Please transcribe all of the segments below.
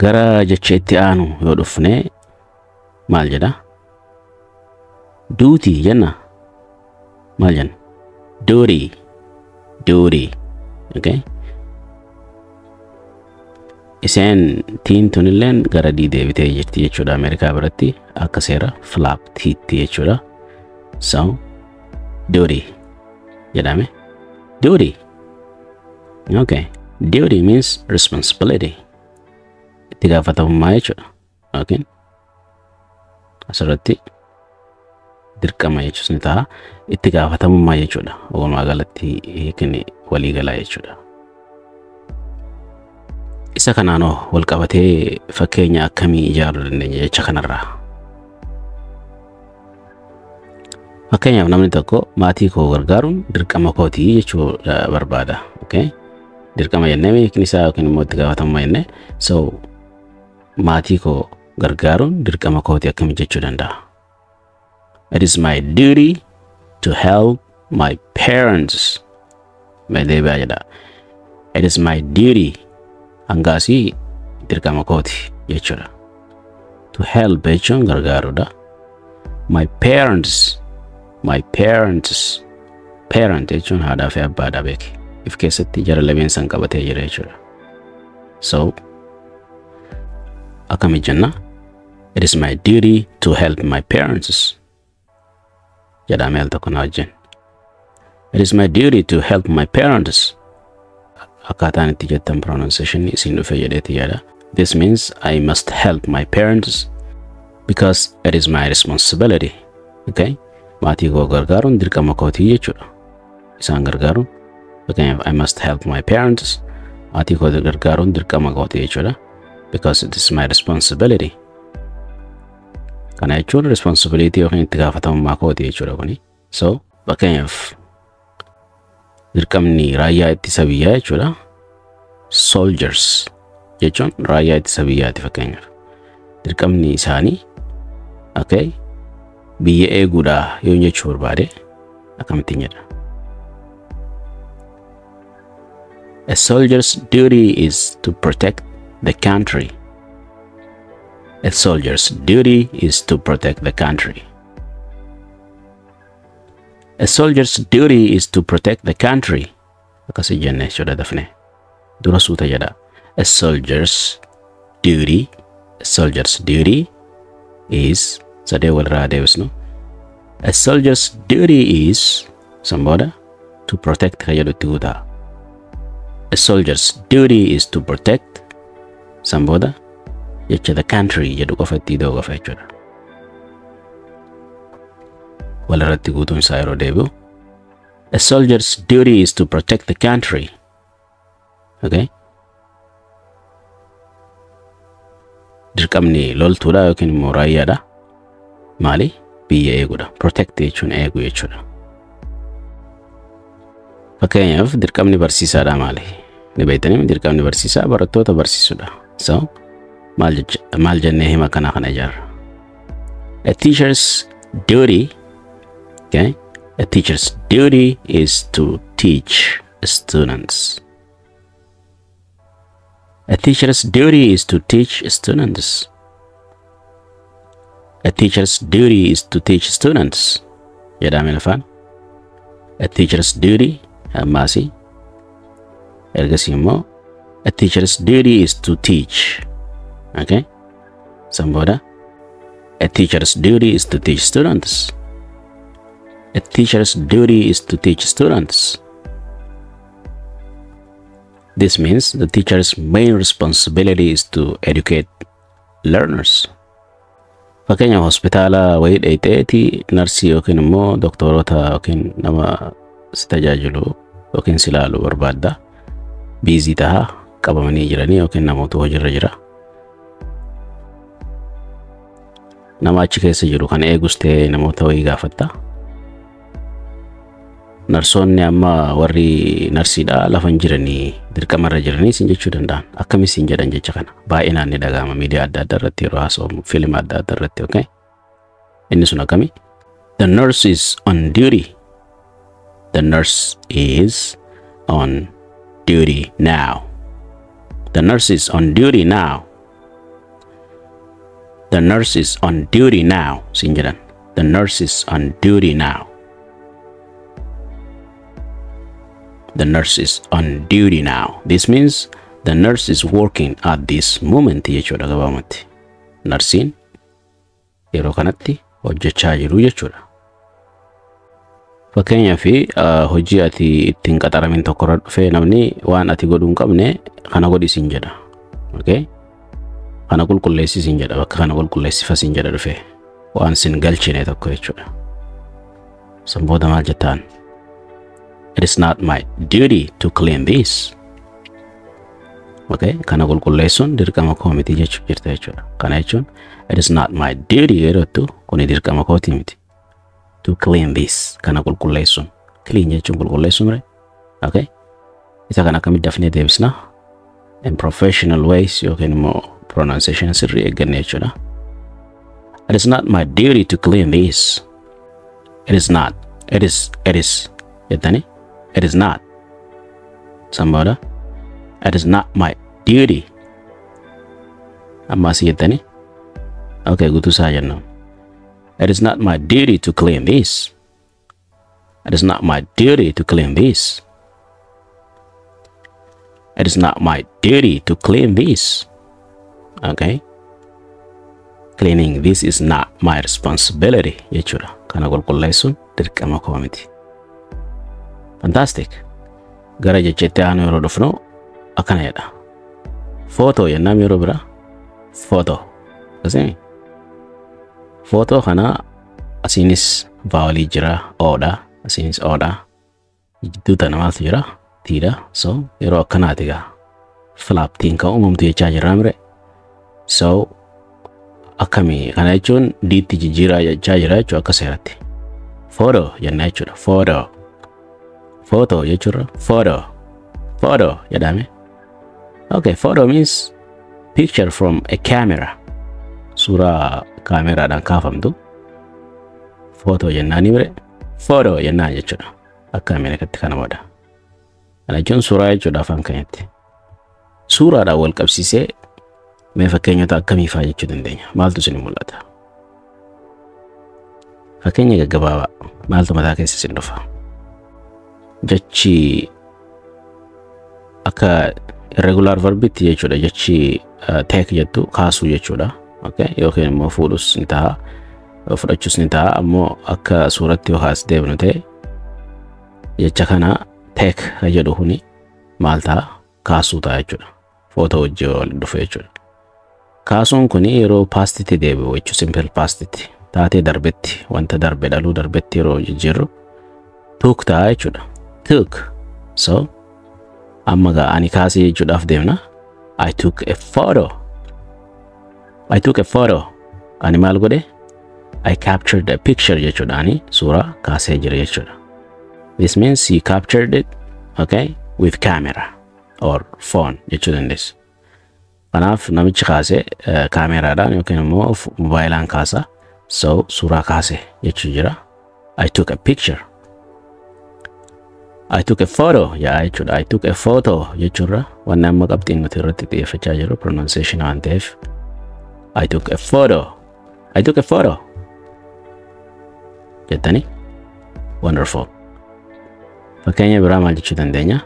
Gara jecha itti aanu yoo dhufne maal jedha? Duty jenna. Maal jenna? Duty. Duty. Okay? Iseen tiin tunilleen gara D deebitee jirti jechuudha Ameerikaa biratti akka seera flap T'tti jechuudha. So duty jedhame. Duty. Okay. Duty means responsibility. Itti gaafatamummaa jechuudha. Okay. Asirratti dirqama jechuus ni ta'a. Itti gaafatamummaa jechuudha. Walumaa galatti hiikni walii galaa jechuudha. Isa kanaanoo wal qabatee fakkeenya akkamii ijaaruu dandeenya jecha kanarraa? Fakkeenyaaf namni tokko maatii koo gargaaruun dirqama kootii jechuu barbaada. Okay? Dirqama jennee hiikni isaa yookiin immoo itti gaafatamummaa jennee, so maatii koo gargaaruun dirqama kootii akkamii jechuu danda'a? It is my duty to help my parents. Mee deebi'aa jedha. It is my duty hangaasii dirqama kooti jechuudha. To help jechuun gargaaruudha. My parents, my parents, parent jechuun haadhaa fi abbaadha beeki. If keessatti jara lameen san qabatee jira jechuudha. So akkami jenna? It is my duty to help my parents. Jedhamee al tokko na wajjin. It is my duty to help my parents. Akkaataan itti jettan pronunciation isin dhufe jedheeti yaada. This means I must help my parents because it is my responsibility. Okay? Maatii koo gargaaruun dirqama kootii jechuudha. Isaan gargaaruun fakkeenyaaf I must help my parents. Maatii koo gargaaruun dirqama kootii jechuudha. Because it is my responsibility. Kana jechuun responsibility yookiin itti gaafatamummaa kootii jechuudha kuni. So fakkeenyaaf dirqamni raayyaa ittisa biyyaa jechuudha. Soldiers jechuun raayyaa ittisa biyyaati fakkeenyaaf. Dirqamni isaanii okay, biyya eeguudha yoo jechuu barbaade akkamittiin jedha? A soldier's duty is to protect the country. A soldier's duty is to protect the country. A soldier's duty is to protect the country. Akkasii jenne jechuudha dafne. Dura suuta jedha. A soldier's duty, a soldier's duty is sadee walirraa deebisnu. A soldier's duty is san booda to protect ka jedhu itti guutaa. A soldier's duty is to protect san booda jecha the country jedhu qofa itti ida'uu qofa jechuudha. Walirratti guutuun isaa yeroo deebi'u. A soldier's duty is to protect the country. Okay? Dirqamni loltuudha yookiin immoo raayyaadha. Maali? Biyya eeguudha. Protect jechuun eeguu jechuudha. Fakkeenyaaf dirqamni barsiisaadha maali? Ni beektanii dirqamni barsiisaa barattoota barsiisuudha. So maal jennee hima kana kana ijaarra? A teacher's duty, okay? A teacher's duty is to teach students. A teacher's duty is to teach students. A teacher's duty is to teach students. Jedhame lafaan. A teacher's duty ammaasii ergasii immoo a teacher's duty is to teach. Okay? San booda a teacher's duty is to teach students. A teacher's duty is to teach students. This means the teacher's main responsibility is to educate learners. Fakkeenyaaf hospitaala wayii dheeyxeeti narsii yookiin immoo doktoroota yookiin nama si tajaajilu yookiin si ilaalu barbaadda. Biizii tahaa qabamanii jiranii yookiin namoota hojiirra jira. Nama achi keessa jiru kan eegus ta'ee namoota wayii gaafatta. Narsoonni amma warri narsiidha lafa hin jiranii dirqamarra jiranii sin jechuu danda'an. Akkami sin jedhan jecha kana baay'inaan ni dhaga'ama miidiyaa adda addaa irratti yeroo haasa'amu fiilma adda addaa irratti, okay? Inni sun akkami? The nurse is on duty. The nurse is on duty now. The nurse is on duty now. The nurse is on duty now siin jedhan. The nurse is on duty now. The nurse is on duty now. This means the nurse is working at this moment jechuudha gabaabumatti. Narsiin yeroo kanatti hojjechaa jiru jechuudha. Fakkeenyaaf hojii ati ittiin qaxaramin tokkorra dhufee namni waan ati godhuu hin qabne kana godhi siin jedha. Okay? Kana qulqulleessi siin jedha, bakka kana qulqulleessifa siin jedha dhufee waan sin galchine tokko jechuudha. San booda maal jettaan? It is not my duty to clean this. Okay? Kana qulqulleessuun dirqama koo miti jechuu jirta jechuudha. Kana jechuun it is not my duty yeroo jettu kuni dirqama kootii miti. To clean this. Kana qulqulleessuun. Clean jechuun qulqulleessuu mire? Okay? Isa kana akkamitti dafnee deebisna? In professional ways yookiin immoo pronunciation sirrii eegganne jechuudha. It is not my duty to clean this. It is not. It is. It is. Jettanii? It is not. San booda it is not my duty. Amma asii jettanii? Okay, guutuu isaa jennu. It is not my duty to clean this. It is not my duty to clean this. It is not my duty to clean this. Okay? Cleaning this is not my responsibility jechuudha. Kana qulqulleessuun dirqama koo miti. Fantastic. Gara jechetti aanu yeroo dhufnu akkana jedha. Footoo jennaan yeroo biraa footoo. Akkasii footoo kana asiinis vaawolii jira oodha. Asiinis oodha. Jidduu tana maaltu jira? Tiidha. So yeroo akkanaati gaa flap tiin kan uumamtu jechaa jirra mire. So akkamii kana jechuun diitti jijjiiraa jechaa jira jechuudha akka seeratti. Footoo jenna jechuudha. Footoo. Footoo jechuudha. Footoo. Footoo jedhame. Okay, photo means picture from a camera. Suuraa kaameraadhaan kaafamtu. Footoo jennaani mire. Footoo jennaan jechuudha. Akka Ameerikaatti kana booda. Kana jechuun suuraa jechuudha afaan keenyatti. Suuraadhaan wal qabsiisee mee fakkeenyota akkamii fa'aa jechuu dandeenya? Maaltu isin mul'ata? Fakkeenya gaggabaabaa maaltu mataa keessa isin dhufa? Jechi akka irregular verbitti jechuudha. Jechi take jettu kaasuu jechuudha. Okay? Yookiin immoo fuudhus ni ta'a, fudhachuus ni ta'a. Ammoo akka suuratti yoo kaas deebinu ta'e jecha kana take kan jedhu kuni maal ta'a? Kaasuu ta'a jechuudha. Footoo wajjin wal dhufu jechuudha. Kaasuun kuni yeroo pastitti deebi'u jechuudha. Simple pastitti taatee darbetti wanta darbe dhaluu darbetti yeroo jijjiirru took ta'a jechuudha. Took. So amma gaa ani kaasee jechuudhaaf deemna. I took a photo. I took a photo. Ani maal godhe? I captured a picture jechuudha. Ani suuraa kaasee jira jechuudha. This means you captured it, okay, with camera or phone jechuu dandeessu. Kanaaf namichi kaasee kaameraadhaan yookiin immoo moobaayilaan kaasa. So suuraa kaase jechuu jira. I took a picture. I took a photo yaa jechuudha. I took a photo jechuurra wanni amma qabxiin nuti irratti xiyyeeffachaa jirru pronunciation waan ta'eef I took a photo. I took a photo jettanii wonderful. Fakkeenya biraa maal jechuu dandeenya?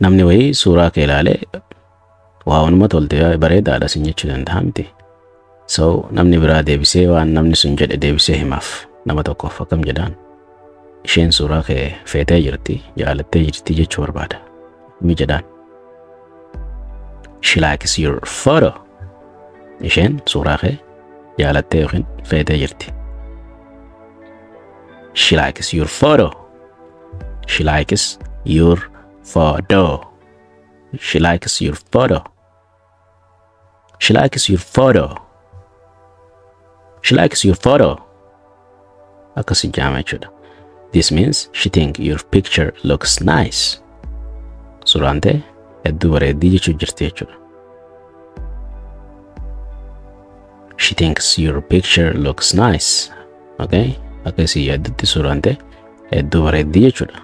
Namni wayii suuraa kee ilaalee waa wanuma tolte bareedaadha sin jechuu danda'a miti. So namni biraa deebisee waan namni sun jedhe deebisee himaaf nama tokkoof akkam jedhaan isheen suuraa kee feetee jirti jaalattee jirti jechuu barbaada. Mi jedhaan. She likes your photo. Isheen suuraa kee jaalattee yookiin feetee jirti. She likes your photo. She likes your photo. She likes your photo. She likes your photo. She likes your photo. Akkasi jaama jechuudha. This means she think your picture looks nice. Suuraan ta'e hedduu bareeddii jechuu jirti jechuudha. She thinks your picture looks nice. Okay? Akka isii yaaddutti suuraan ta'e hedduu bareeddii jechuudha.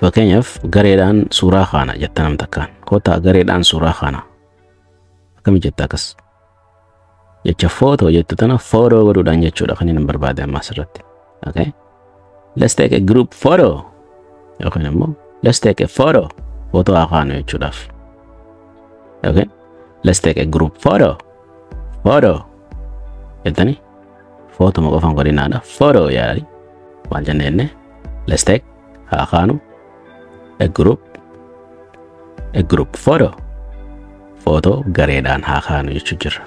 Fakkeenyaaf, gareedhaan suuraa kaana jetta nam takkaan. Kottaa gareedhaan suuraa kaana. Akkami jetta akkas? Jecha "photo" jettu tana "photo" godhuudhaan jechuudha kan inni barbaade amma asirratti. Okay? Let's take a group photo yookiin immoo let's take a photo. Footoo haa kaanu jechuudhaaf. Okay? Let's take a group photo. Photo jettanii footoma qofaan godhinaadha. Photo yaali. Maal jenne jenne? Let's take, haa kaanu, a group photo. Footoo gareedhaan haa kaanu jechuu jirra.